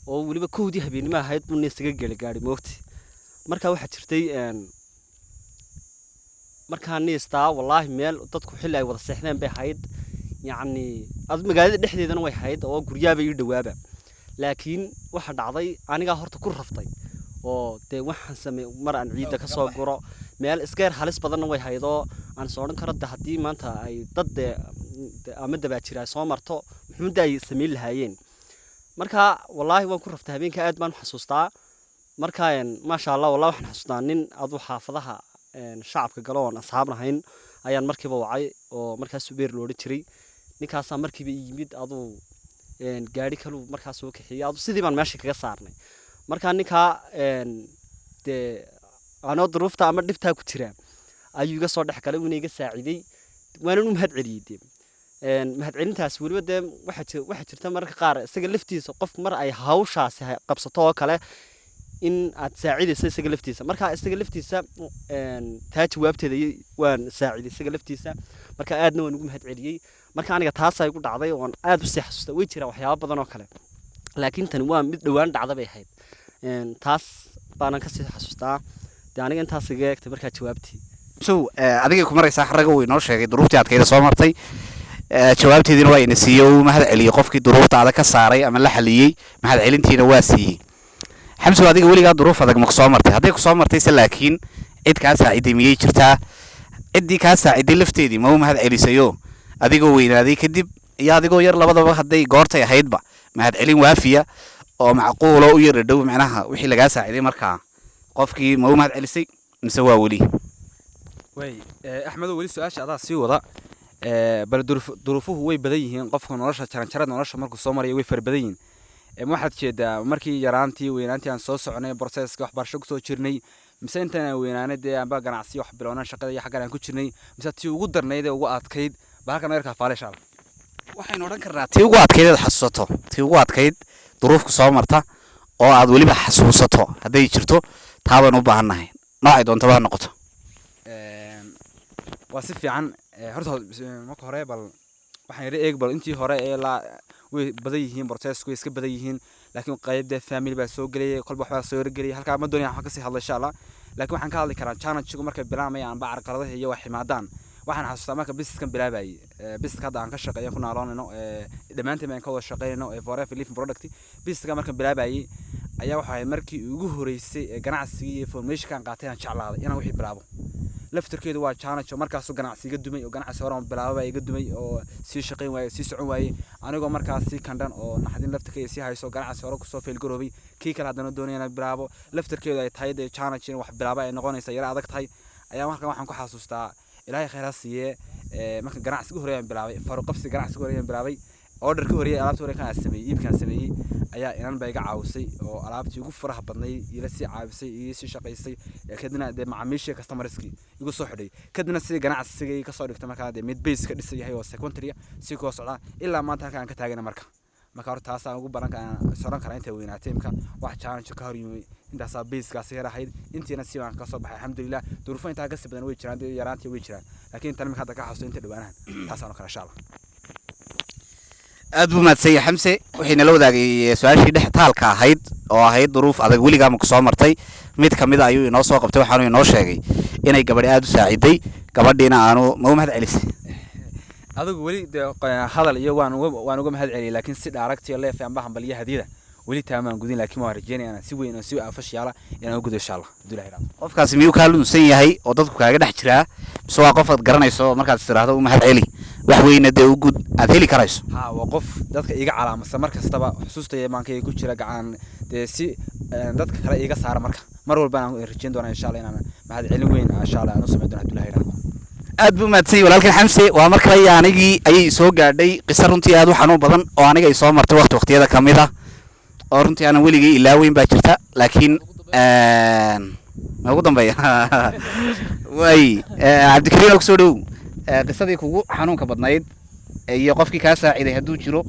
oo weliba 1dii habeennimo ahayd buu nin isaga gelay gaari moogti. Marka waxaa jirtay markaan niistaa, wallaahi, meel dadku xilli ay wada seexdeen bay ahayd, yacni ad magaalada dhexdeedana way ahayd oo guryaaba ii dhawaaba, laakiin waxa dhacday anigaa horta ku raftay oo dee waxaan samey mar aan ciidda ka soo guro meel iska yar halis badanna way haydoo aan is odhan karo de haddii maanta ay dad dee ama dabaajira ay soo marto, muxuunda ay samayn lahaayeen. Marka wallaahi waan ku raftay habeenka, aad baan u xasuustaa. Marka maasha Allah, wallahi waxaan xasuustaa nin aduu xaafadaha shacabka galo oon asxaab lahayn ayaan markiiba wacay oo markaas Subeer lo odhan jiray. Ninkaasaa markiiba ii yimid, aduu gaari kaluu markaas soo kaxeeyey, aduu sidii baan meesha kaga saarnay. Marka ninkaa dee anoo duruufta ama dhibtaa ku jira ayuu iga soo dhex galay, uuna iga saaciday, waanan u mahad celiyey. Dee mahad celintaas weliba dee waxaa jirta mararka qaar isaga laftiisa qofku mar ay hawshaasi qabsato oo kale in aad saacidayso isaga laftiisa. Marka isaga laftiisa taa jawaabteeda waan saaciday isaga laftiisa, marka aadna waan ugu mahad celiyey. Marka aniga taasaa igu dhacday oon aad u sii xasuusta. Way jiraan waxyaabo badan oo kale, laakiin tani waa mid dhowaan dhacda bay ahayd. Taas baanan kasii xasuustaa. Dee aniga intaas iga eegtay markaa jawaabtii. So adigay ku maraysaa. Xaraga uu inoo sheegay duruuftii adkayda soo martay, jawaabteediina waa ina siiyey oo uu mahad celiyey qofkii duruufta adag ka saaray ama la xaliyey, mahad celintiina waa siiyey. Xamsow, adiga weligaa duruuf adag ma kusoo martay? Hadday kusoo martay se, laakiin cid kaa saaciday miyay jirtaa? Ciddii kaa saaciday lafteedii ma u mahad celisayo adigoo weynaaday kadib iyo adigoo yar labadaba, hadday goortay ahaydba mahad celin waafiya oo macquulo u yara dhow macnaha wixii lagaa saaciday markaa qofkii ma u mahad celisay, mise waa weli? Way Axmedow, weli su-aasha adaa sii wada. Bal duruufuhu way badan yihiin. Qofka nolosha jaranjarada nolosha markuu soo marayo way fara badan yihiin. Ma waxaad jeedaa markii yaraantii weynaantii aan soo soconay, processka waxbarasho kusoo jirnay, mise intaan aan weynaanay dee anba ganacsiyo wax bilownan shaqada iyo xaggan aan ku jirnay, mise tii ugu darnayd ee ugu adkayd ba halkan yarkaa faale, insha Allah? Waxaynu odhan karnaa tii ugu adkayd eed xasuusato, tii ugu adkayd duruufku soo marta oo aad weliba xasuusato hadday jirto, taa baynu u baahan nahay, noocay doontaba ha noqoto. Waa si fiican. Horta marka hore bal waxaan yidhi eeg, bal intii hore ee la way badan yihiin, processku way iska badan yihiin, laakiin qayb dee family baa soo gelayay, kolba waxbaa soo yargeliyay. Halkaa ma doonaya waxaan kasii hadla, insha Allah, laakiin waxaan ka hadli karaa challenge-gu markay bilaabmayaan amba carqaladaha iyo wax yimaadaan. Waxaan xasuustaa marka businesskan bilaabayay, businesska hadda aan ka shaqeeyo ku naaloonayno, dhammaanteen baan ka wada shaqeynayno, Forever Living Product, businesska markaan bilaabayay ayaa waxa ahayd markii ugu horeysay ee ganacsigii iyo formationkaan qaatay aan jeclaaday inaan wixii bilaabo. Laftarkeedu waa challenge oo markaasuu ganacsi iga dumay oo ganacsi hore aan bilaabay baa iga dumay oo sii shaqayn waayey, sii socon waayey, anigoo markaas sii kandhan oo naxdin laftarkeeda sii hayso, ganacsi hore kusoo failgaroobay, kii kale haddana doonaya inaan bilaabo, laftarkeedu ay tahay dee challenge in wax bilaaba ay noqonaysa yara adag tahay. Ayaa markan waxaan ku xasuustaa, Ilaahay khayr ha siiyee, marka ganacsiga horeeyaan bilaabay, faruqabsi ganacsiga horeeyaan bilaabay, order ka horeeyay, alaabta horeey kan aan sameeyey, iibkaan sameeyey, ayaa inan ba iga caawisay oo alaabtii ugu faraha badnayd ila sii caawisay, ii sii shaqaysay, kadibna dee macaamiishii customerskii igu soo xidhay, kadibna sidii ganacsigay kasoo dhigtay markaa dee mid base ka dhisan yahay oo secondary si koo socda ilaa maanta halka aan ka taagana. Marka horta taasaan ugu baran soran karaa intay weynaatay imka wax challenge ka hor yimi intaasaa basekaasi yar ahayd, intiina si baan kasoo baxay, alxamdulilah. Duruufo intaa kasii badan way jiraan dee, yaraantii way jiraan, laakiin intan imika hadda ka xasuusto inta dhawaanahan taasaan oo kale, insha Allah. Aad buu mahadsan yahay Xamse. Waxay nala wadaagay su-aashii dhex taalka ahayd oo ahayd duruuf adag weligaa ma kusoo martay. Mid ka mid a ayuu inoo soo qabtay, waxaanu inoo sheegay inay gabadhi aada u saaciday, gabadhiina aanu ma u mahad celisay. Adigu weli dee hadal iyo waan uga mahad celiyay, laakiin si dhaaragtiyo leef amba hambaliyo hadiyada weli taamaan gudin, laakiin waan rajeynaya inaan si weyn oo si official ah inaan u gudo, insha Allah, hadduu Ilahay raado. Qofkaasi miyuu kaa lunsan yahay oo dadku kaaga dhex jiraa, mise waa qof aad garanayso oo markaad is tiraahdo u mahad celi, wax weyna dee u gud, aad heli karayso? Haa, waa qof dadka iiga calaamadsan, mar kastaba xusuusta iyo maankayga ku jira, gacan dee si dadka kale iiga saara. Marka mar walba aan rajeyn doonaa, insha Allah, inaan mahad celin weyn, insha Allah, aan u samayn doono, hadduu Ilahay raado. Aad buu mahadsan yahay walaalkan Xamse. Waa mar kale iyo anigii ayay soo gaadhay qiso runtii aad u xanuun badan oo aniga ay soo martay waqti waqtiyada ka mid ah, oo runtii aanan weligay ilaaweyn baa jirta, laakiin ma ugu dambeeya way. Cabdikariin oo kusoo dhow, qisadii kugu xanuunka badnayd iyo qofkii kaa saaciday hadduu jiro,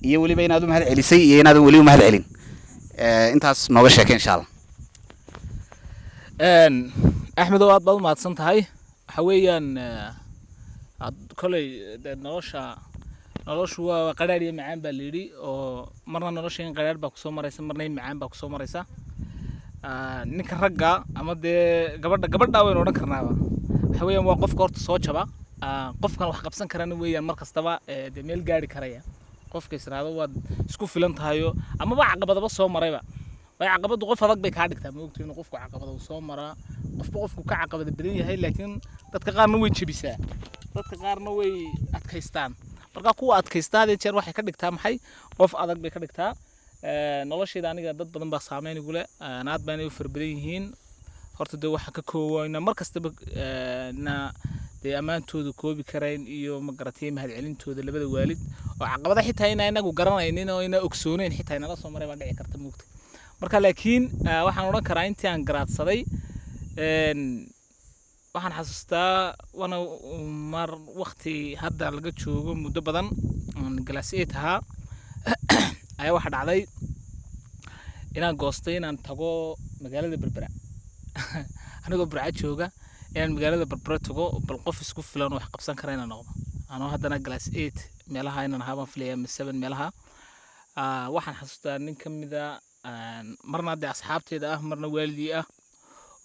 iyo weliba inaad u mahad celisay iyo inaadan weli u mahad celin, intaas nooga sheekay, insha Allah. Axmedow, aad baad u mahadsan tahay. Waxa weeyaan aad koley dee noloshu waa qadhaadh iyo macaan baa la yidhi, oo marna nolosha in qadhaadh baa kusoo maraysa, marna in macaan baa kusoo maraysa. Ninka ragga ama dee gabadha waynu odhan karnaaba, waxa weeyaan waa qofka horta soo jaba. Qofkan wax qabsan karana weeyaan mar kastaba dee meel gaari karaya. Qofka israado waad isku filan tahayo amaba caqabadaba soo marayba, waayo caqabadu qof adag bay kaa dhigtaa. Ma ogtahay inuu qofku caqabada uu soo maraa, qofba qofku ka caqabada badan yahay, laakiin dadka qaarna way jebisaa, dadka qaarna way adkaystaan. Marka kuwa adkaysta had iyo jeer waxay ka dhigtaa maxay? Qof adag bay ka dhigtaa. Noloshayda aniga dad badan baa saameyn igu leh, aad baanay u fara badan yihiin. Horta dee waxaa ka koowayna mar kastaba na dee ammaantooda koobi karayn iyo ma garatay mahadcelintooda labada waalid, oo caqabada xitaa ina inagu garanaynin oo ina ogsooneyn xitaa inala soo maray baa dhici karta, moogta. Marka laakiin waxaan odhan karaa intii aan garaadsaday waxaan xasuustaa wana mar waqti hadda laga joogo muddo badan oon class 8 ahaa ayaa waxaa dhacday inaan goostay inaan tago magaalada Berbera, anigoo Burca jooga inaan magaalada Berbera tago, bal qof isku filan oo wax qabsan kara inaan noqdo, anoo haddana class 8 meelaha inaan ahaa baan filaya ama 7 meelaha. Waxaan xasuustaa nin ka mida marna dee asxaabteeda ah, marna waalidii ah,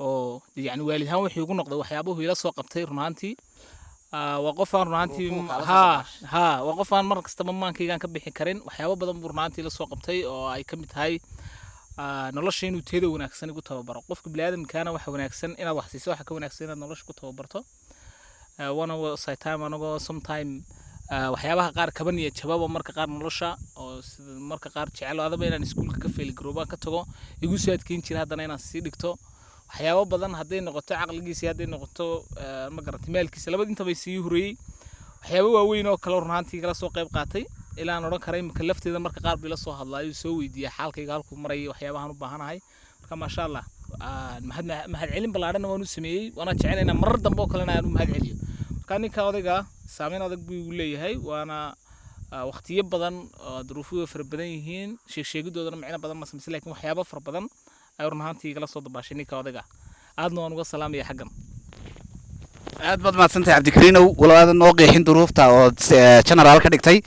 oo dee yacni waalid ahaan wuxuu igu noqday waxyaabuhu ila soo qabtay run ahaantii. Waa qof aan run ahaantii Duruufuhu kaala soo ha ha, waa qof aan mar kastaba maankaygaan ka bixi karin. Waxyaabo badan buu run ahaantii la soo qabtay oo ay ka mid tahay nolosha inuu teeda wanaagsan igu tababaro. Qofka biniaadamkaana waxa wanaagsan inaad wax siiso, waxa ka wanaagsan inaad nolosha ku tababarto. Waana time anagoo sometime waxyaabaha qaar kaba niyad jababa marka qaar nolosha, oo sida marka qaar jecel adaba inaan iskuulka ka fail garoobaan ka tago, igu soo adkeyn jira haddana inaan sii dhigto. Waxyaabo badan hadday noqoto caqligiisa, hadday noqoto ma garatay maalkiisa, labada intaba sii hurayey. Waxyaabo waaweyn oo kale run ahaantii igala soo qayb qaatay, ilaa aan odhan karay imika lafteeda marka qaar bii la soo hadlaayo, soo weydiiya xaalkayga halkuu marayay, waxyaabahan u baahanahay. Marka maasha Allah, mahad mahadcelin ballaadhana waan u sameeyey, waana jecelaynaa marar dambe oo kalena aan u mahad celiyo. Marka ninka odayga saameyn adag buu igu leeyahay, waana waqtiyo badan oo duruufuhu fara badan yihiin, sheeg sheegidoodana micno badan ma samaysa, laakiin waxyaabo fara badan ayuu run ahaantii igala soo dabaashay ninka odayga, aadna waan uga salaamaya xaggan. Aad baad mahadsantahay, Cabdikariinow. Walow aadan noo qeexin duruufta ood general ka dhigtay,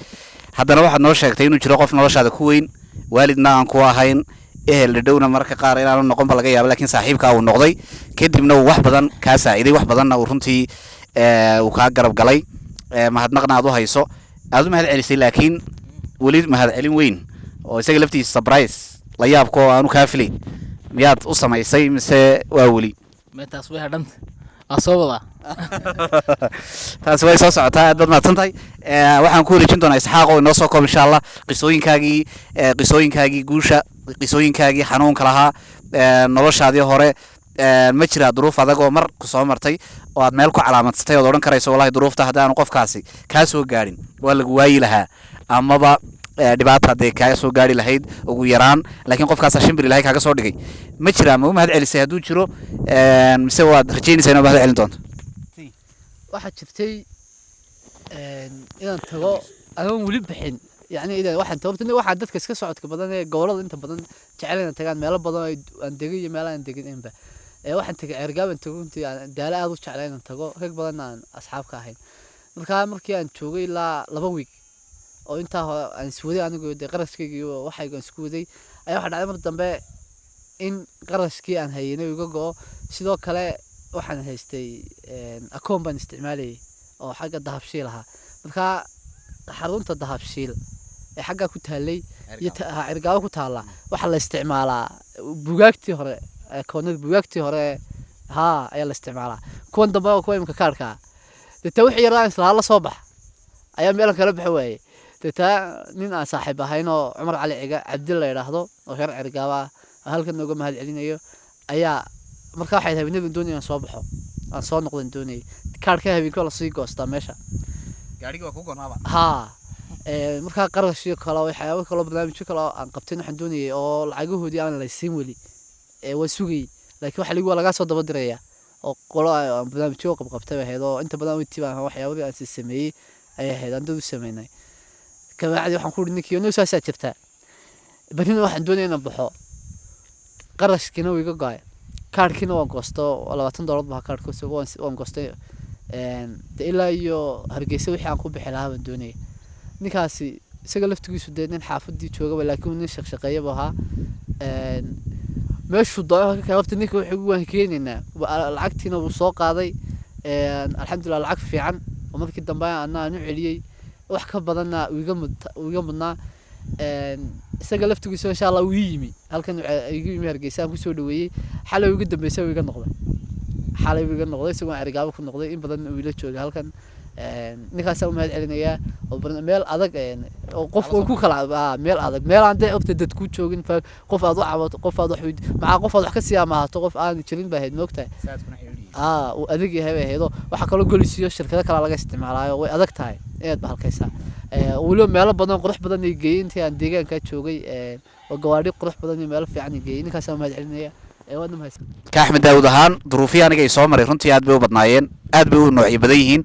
haddana waxaad noo sheegtay inuu jiro qof noloshaada ku weyn, waalidna aan ku ahayn, ehel dhadhowna marka qaar inaanu noqon ba laga yaaba, laakiin saaxiibkaa uu noqday, kadibna uu wax badan kaa saaciday, wax badanna uu runtii uu kaa garab galay, mahadnaqna aad u hayso, aad u mahad celisay, laakiin weli mahad celin weyn oo isaga laftiisa surprise la yaabka oo aanu kaa filayn miyaad u samaysay, mise waa weli? Meetaas way hadhanta, waa soo wadaa. Taasi way soo socotaa. Aad baad mahadsan tahay. Waxaan ku wareejin doonaa Isxaaq oo inoo soo koob, insha Allah, qisooyinkaagii guusha, qisooyinkaagii xanuunka lahaa, noloshaadii hore. Ma jiraa duruuf adag oo mar ku soo martay oo aad meel ku calaamadsatay ood odhan karayso, wallahi duruufta haddaanu qofkaasi kaa soo gaadhin waa lagu waayi lahaa, amaba dhibaata hadday kaa soo gaari lahayd ugu yaraan, laakiin qofkaasaa shimbir Ilahay kaaga soo dhigay? Ma jiraa? Ma u mahad celisay hadduu jiro, mise waad rajaynaysaa inaad mahad celin doonto? Waxaa jirtay inaan tago anoon weli bixin, yacni inaan waxaan tago horta waxaa dadka iska socodka badan ee gobollada inta badan jecel inaan tagaan meelo badan oo aan degin iyo meelo aan degin inba. Waxaan tagay Ceergaab, aan tago runtii aan daalo aad u jeclaa inaan tago, rag badan aan asxaab ka ahayn. Markaa markii aan joogay ilaa 2 week Oo intaa hore aan iswaday anigu dee qarashkayga iyo waxayga aan isku waday ayaa waxaa dhacday mar dambe in qarashkii aan haynay iga go'o. Sidoo kale waxaan haystay akoon baan isticmaalayay oo xagga Dahabshiil ahaa. Markaa xarunta Dahabshiil ee xaggaa ku taallay iyo Cirgaabo ku taalla waxaa la isticmaalaa bugaagtii hore, akoonada bugaagtii hore haa ayaa la isticmaalaa. Kuwan dambe oo kuwa imika kaarka ah deetaa wixii yaraa islahaa la soo bax ayaa meelan kala baxi waayey. Deetaa nin aan saaxiib ahayn oo Cumar Cali Ciga Cabdi la yidhaahdo oo reer Cirgaaba ah oo halkan nooga mahad celinayo ayaa markaa waxay habeenadii doonayay aan soo baxo, aan soo noqdan doonayay. Kaarka habeenkii waa lasii goostaa meesha. Gaadhigii waa ku gonaaba. Haa, markaa qarashyo kale oo waxyaabo kale oo barnaamijyo kale oo aan qabtay waxaan doonayay oo lacagahoodii aan laysiin weli waan sugayay, laakiin waxa lagu waa lagaa soo daba diraya oo qolo aan barnaamijyo qabqabtay bay ahayd oo inta badan intii baan waxyaabadii aan sameeyey ayay ahayd aan dad u sameynay. Kabacdi waxaan ku uri ninkii no saasaa jirta, berrina waxaan doonaya inaan baxo, qarashkiina wuu iga go'ay, kaarkiina waan goosto oo $20 baa kaarka waan goostay. Dee ilaa iyo Hargeysa wixii aan ku bixi lahaa baan doonayay. Ninkaasi isaga laftigiisu dee nin xaafadii joogaba, laakiin nin shaqshaqeeya buu ahaa. Meeshuu doono ka horta ninka wuxuu waan keenaynaa. Lacagtiina wuu soo qaaday. Alxamdulilah lacag fiican oo markii dambe ana aan u celiyey wax ka badanna uu iga mudnaa. Isaga laftigiisu insha Allah uu ii yimi halkan, igu yimi Hargeysa, aan kusoo dhaweeyey. Xalay ugu dambeysay uu iga noqday, xalay uu iga noqday isagoo Cergaabo ku noqday. In badan uu ila joogay halkan. Ninkaasaan u mahad celinayaa oo meel adag oo qof oo ku kala meel adag, meel aan dee ogta dad ku joogin, qof aad u cabato, qof aad wax macaa, qof aad wax ka sii amaahato, qof aan jirin bay ahayd, moogtahay. Uu adag yahay bay ahayd oo waxaa kaloo golisiyo shirkado kale laga isticmaalaayo, way adag tahay inaad bahalkaysaa. Weliba meelo badan qurux badan ay geeyey intii aan deegaanka joogay, oo gawaadhi qurux badan iyo meelo fiican ay geeyey. Ninkaasaan u mahad celinaya. Waadna mahadsan. Ka Axmed Daawud ahaan duruufihii aniga ay soo maray runtii aad bay u badnaayeen, aad bay u noocyo badan yihiin,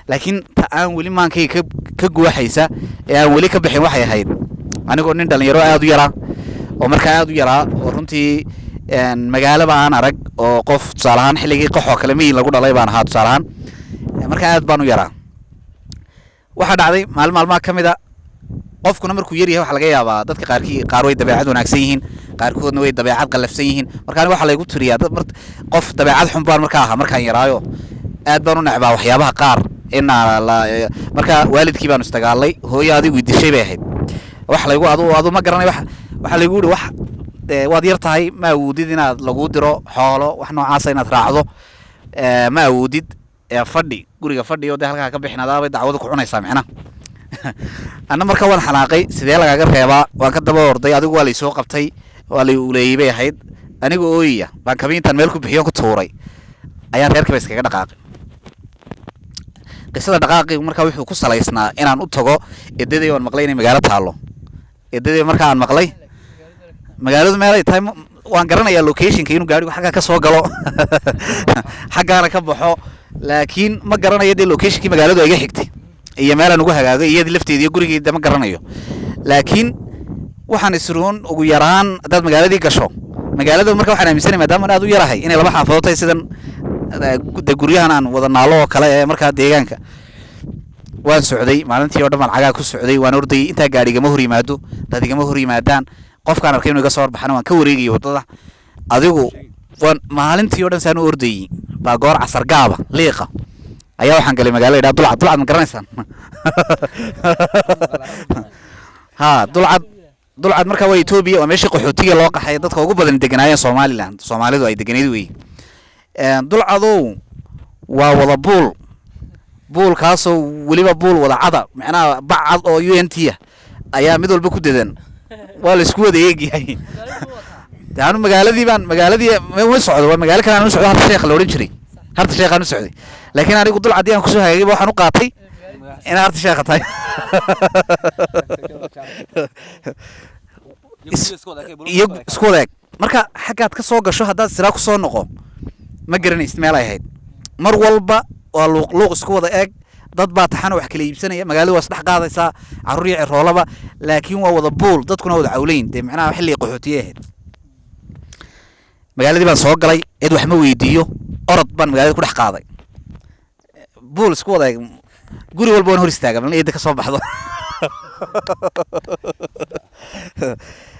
laakiin ta aan weli maankayga ka guwaxaysa ee aan weli ka bixin waxay ahayd anigoo nin dhalinyaro aad u yaraa oo markaa aad u yaraa oo runtii magaalaba aan arag oo qof tusaale ahaan xilligii qaxoo kale miyi lagu dhalay baan ahaa tusaale ahaan. Markaa aad baan u yaraa. Waxaa dhacday maalin maalmaha ka mid a, qofkuna markuu yar yahay waxaa laga yaabaa dadka qaarkii qaar way dabeecad wanaagsan yihiin, qaarkoodna way dabeecad qallafsan yihiin. Marka aniga waxaa laygu tiriyaa dad qof dabeecad xun baan markaa ahaa. Markaan yaraayo aad baan u necbaa waxyaabaha qaar inaa la marka waalidkii baanu isdagaalay, hooyo adigu dishay bay ahayd. Wax laygu adu ma garanay, wax waxaa laygu yidhi wax waad yar tahay, ma awoodid inaad laguu diro xoolo wax noocaasa inaad raacdo, ma awoodid, fadhi guriga fadhi oo dee halkaa ka bixin adaabay dacwada ku cunaysaa micnaha. Anna marka waan xanaaqay, sidee lagaaga reebaa? Waan ka daba orday, adigu waa laysoo qabtay, waa lay uleeyey bay ahayd. Aniga ooyaya baan kabiintan meel ku bixiyo ku tuuray ayaan reerkiiba iskaga dhaqaaqay. Qisada dhaqaaqi markaa wuxuu ku salaysnaa inaan u tago edaday oon maqlay inay magaalo taalo. Edaday markaa aan maqlay magaaladu meelay tahay waan garanayaa locationka, inuu gaarigu xaggaa ka soo galo xaggaana ka baxo, laakiin ma garanayo dee locationkii magaaladu ay iga xigtay iyo meelaan ugu hagaagay iyadii lafteeda iyo gurigeeda ma garanayo. Laakiin waxaan isruun ugu yaraan haddaad magaaladii gasho magaalada. Marka waxaan aaminsanay maadaama aan aad u yarahay inay laba xaafadood tahay sidan de guryahan aan wada naalo oo kale ee markaa deegaanka. Waan socday maalintii oo dhan baan cagaa ku socday, waan ordayay intaa gaadhi igama hor yimaado, dad igama hor yimaadaan, qofkaan arkay inuu iga soo horbaxana waan ka wareegayay waddada. Adigu waan maalintii oo dhan saan u ordayay baa goor casar gaaba liiqa ayaa waxaan galay magaalo la yidhaha Dulcad. Dulcad ma garanaysaan? Ha, Dulcad. Dulcad markaa waa Etoobiya, waa meeshii qaxootiga loo qaxay dadka ugu badan deganaayeen Somaliland, Soomaalidu ay deganayd wey. Dulcadow waa wada buul, buulkaasoo weliba buul wada cada, macnaha bac cad oo UNT ah ayaa mid walba ku dedan, waa la isku wada eegyahay. Dee anu magaaladii baan magaaladii ma socdo, waa magaalo kale aan u socdo, Harta Sheekha la odhan jiray, Harta Sheekhaan u socday, laakiin anigu Dulcadii aan kusoo hagaagay waxaan u qaatay inay Harta Sheekha tahay iyo isku wada eg. Marka xaggaad ka soo gasho haddaad siraa ku soo noqo ma garanaysid meel ay ahayd. Mar walba waa luuq luuq isku wada eeg, dad baa taxana wax kala iibsanaya, magaalada waa isdhex qaadaysaa carruur iyo ciroolaba, laakiin waa wada buul, dadkuna wada cawleyn dee macnaha xilligii qaxootiye ahayd. Magaaladii baan soo galay, cid wax ma weydiiyo, orod baan magaalada ku dhex qaaday. Buul isku wada eeg, guri walba waan hor istaaga balin eeda ka soo baxdo.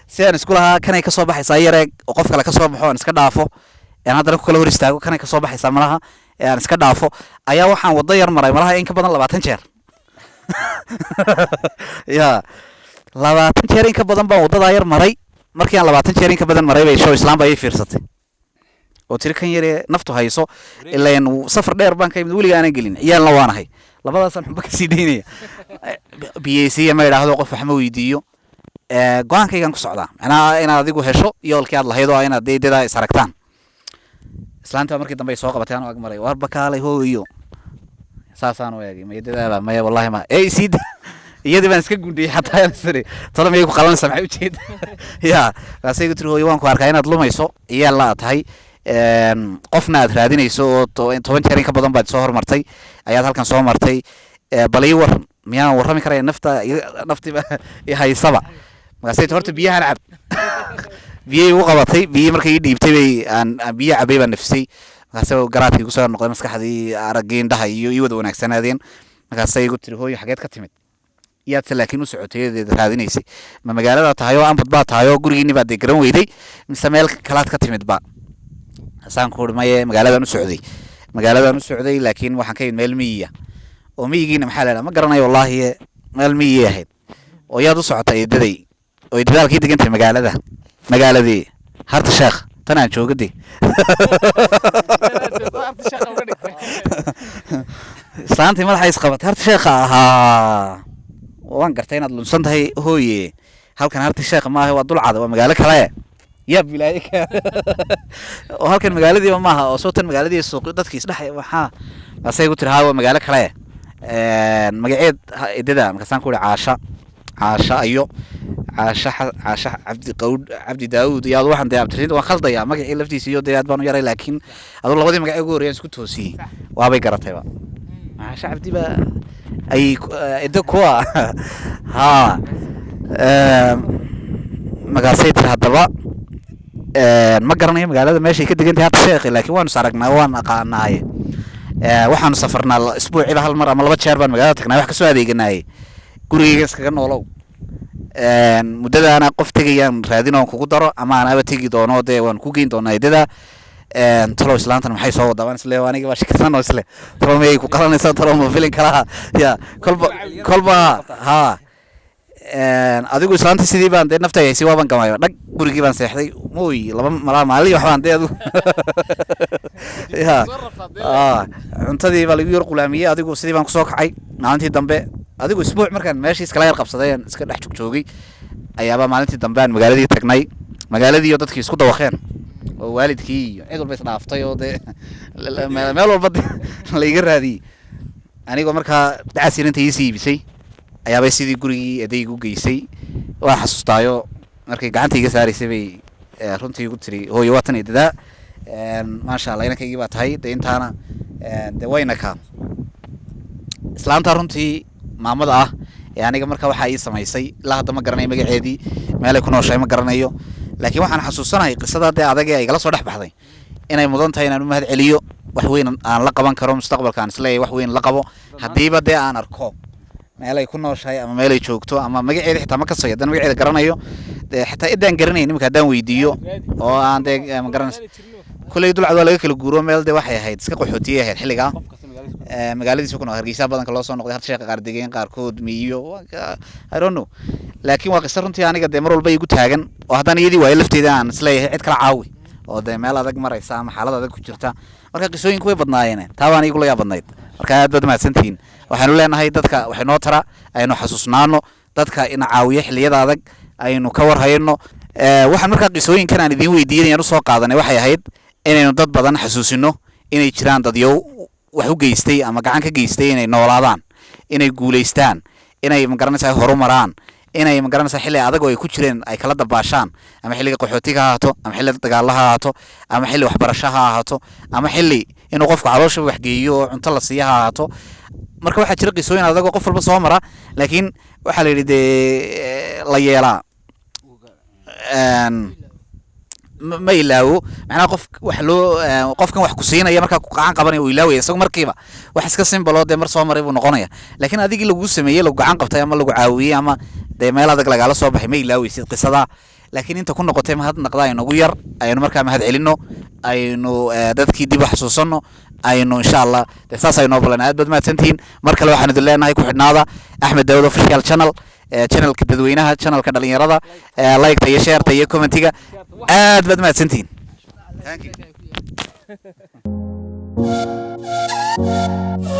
Si aan isku lahaa kanay ka soo baxaysaa yareeg oo qof kale ka soo baxo aan iska dhaafo, aan haddana ku kala hor istaago, kanay ka soo baxaysaa malaha ee aan iska dhaafo, ayaa waxaan waddo yar maray malaha in ka badan 20 jeer. Ya 20 jeer in ka badan baan waddadaa yar maray. Markii aan 20 jeer in ka badan maray bay show islaan baa ii fiirsatay oo tiri, "Kan yaree naftu hayso, ileen safar dheer baan ka imid, weliga aanan gelin, ciyaalna waanahay, labadaasaan xunba kasii daynaya biyeysiya ma idhaahdo, qof wax ma weydiiyo. Go-aankaygaan ku socdaa, macnaha inaad adigu hesho yoolkii aad lahayd oo ah inaad deedadaa is aragtaan." Islaanta markii dambe ay soo qabatay anoo ag maray, "War bakaalay hooyo." Saasaan u eegay, "Mayadadaaba?" "Maya, wallahi ma ee isii da." Iyadii baan iska gundhiyey xataa, aan isiri, "Tolo miyay ku qalanaysaa? Maxay ujeeda?" Ya markaasay igu tiri, "Hooyo, waan ku arkaa inaad lumayso, ciyaal aad tahay, qofna aad raadinayso oo 10 jeer in ka badan baad soo hormartay, ayaad halkan soo martay. Bal ii waran, miyaan warrami karaya? Nafta naftiba i haysaba." Markaasay tiri, "Horta biyahan cab." Biyay igu qabatay. Biyihii markay ii dhiibtay bay aan biyo cabay, baan nafisay. Markaasay garaadkii igu soo noqday, maskaxdii, araggii, indhaha iyo ii wada wanaagsanaadeen. Markaasay igu tiri, "Hooyo, xageed ka timid? Yaadse laakiin u socotayadeeda raadinaysay? Ma magaalada tahay oo ambad baa tahay oo gurigiinni baad dee garan weyday, mise meel kalaad ka timid ba?" Saan ku uri, "Maye, magaaladan u socday, magaaladan u socday, laakiin waxaan ka yimid meel miyiya." "Oo miyigiina maxaa la idhaha?" "Ma garanayo wallaahi, meel miyiyay ahayd." "Oo yaad u socota eedaday? Oo eedadaalkii degantay magaalada?" "Magaaladii Harta Sheekh, tan aan joogade." Harta Sheekha uga dhigtay. Islaantii madaxa isqabatay. "Harta Sheekha ahaa, waan gartay inaad lunsan tahay hooye. Halkan Harta Sheekha maaha, waa Dulcada, waa magaalo kale." Yaa bilaaye ka oo halkan magaaladiiba maaha oo soo tan magaaladii suuq dadkii isdhex waxaa. Markaasay igu tiri, "Haa, waa magaalo kale. Magaceed idada?" Markaasaan ku ihi, "Caasha, Caasha ayo, Caasha Caasha Cabdi Qawd, Cabdi Daawud iyo adu." Waxaan dee abtirinta waan khaldayaa magacii laftiisa iyo dee aad baan u yaray, laakiin adu labadii magac ugu horreeyaan isku toosiyey, waabay garatayba. Caasha Cabdi baa ay iddo kuwa haa. Markaasay tiri, "Haddaba ma garanayo magaalada meeshay ka degan tahay Harta Sheekhi, laakiin waanu is aragnaa, waan aqaanaaye. Waxaanu safarnaa isbuuciiba hal mar ama laba jeer baan magaalada tagnaa, wax kasoo adeeganaaye. Gurigayga iskaga noolow. Muddadaana qof tegayaan raadin oon kugu daro ama anaaba tegi doono, dee waan ku geyn doonaa idada." Talow islaantan maxay soo wadaa baan isle, aniga baa shakisan oo isle, talow miyay ku qalanaysaa? Talow ma filin kalaha? Ya kolba kolba haa. Adigu islaantii sidii baan dee nafta haysay, waaban gamay, dhag, gurigii baan seexday. Mooy laba malaa maalin waxbaan dee adigu ya Soo rafaadee. Cuntadii baa lagu yar qulaamiyey. Adigu sidii baan kusoo kacay maalintii dambe. Adigu isbuuc markaan meeshii iskala yar qabsaday, aan iska dhex joogjoogay, ayaaba maalintii dambe aan magaaladii tagnay. Magaaladii oo dadkii isku dawaqeen oo waalidkii iyo cid walba isdhaaftay oo dee meel walba dee laiga raadiyey, anigoo markaa dacas inanta iisii iibisay, ayaabay sidii gurigii adaygu geysay. Waan xasuustaayo markay gacanta iga saaraysay bay runtii igu tiri, "Hooyo, waa tan eedadaa. Maasha Allah, inankaygii baa tahay." Dee intaana dee wayna ka islaanta runtii maamada ah ee aniga marka waxaa ii samaysay, ilaa hadda ma garanayo magaceedii, meelay ku nooshahay ma garanayo, laakiin waxaan xasuusanahay qisada dee adag ee ay igala soo dhex baxday inay mudan tahay inaan u mahad celiyo, wax weyn aan la qaban karo mustaqbalka, aan isleeyahay wax weyn la qabo haddiiba dee aan arko meelay ku nooshahay ama meelay joogto ama magaceeda xitaa ma kasayo. Haddaan magaceeda garanayo dee xitaa idaan garanayn iminka haddaan weydiiyo oo aan dee ma garanayso. Kulley Dulcad waa laga kala guuro, meel dee waxay ahayd iska qaxootiyay ahayd xilligaa. Magaaladiisa ku nool Hargeysa badanka loo soo noqday, Harta Sheekha qaar degeen, qaarkood miyiyo I don't know, laakiin waa qiso runtii aniga dee mar walba igu taagan oo haddaan iyadii waayo lafteeda aan isleeyahay cid kala caawi oo dee meel adag maraysa ama xaalad adag ku jirta. Marka qisooyinku way badnaayeen, taa baan igula yaab badnayd. Marka aad baad mahadsantihiin. Waxaanu leenahay dadka waxay noo tara aynu xasuusnaano, dadka ina caawiyo xilliyada adag aynu ka warhayno. Waxaan markaa qisooyinkan aan idiin weydiinayaan usoo qaadanay waxay ahayd inaynu dad badan xasuusino inay jiraan dadyow wax u geystay ama gacan ka geystay inay noolaadaan, inay guulaystaan, inay magaranaysaa horumaraan, inay magaranaysaa xilli adag oo ay ku jireen ay kala dabaashaan, ama xilliga qaxootiga ha ahaato, ama xilli dagaalla ha ahaato, ama xilli waxbarasho ha ahaato, ama xilli inuu qofku caloosha wax geeyo oo cunto la siiyo ha ahaato. Marka waxaa jira qisooyin adag oo qof walba soo mara, laakiin waxaa la yidhi dee la yeelaa. Ma ilaawo. Macnaha qof wax loo qofkan wax ku siinaya markaa ku gacan qabanaya uu ilaawaya isagu markiiba, wax iska simple oo dee mar soo maray buu noqonaya. Laakiin adigii lagu sameeyey, lagu gacan qabtay ama lagu caawiyey ama dee meel adag lagaala soo baxay, ma ilaaweysid qisada. Laakiin inta ku noqotay mahadnaqda aynu ugu yar, aynu markaa mahad celinno, aynu dadkii dib u xasuusanno, aynu insha Allah dee saas aynoo balan. Aad baad mahadsantihiin. Mar kale waxaan idin leenahay ku xidhnaada Axmed Daawud Official Channel, channelka dadweynaha, channelka dhalinyarada, like-ta iyo share-ta iyo commentiga. Aad baad mahadsantihiin. Thank you.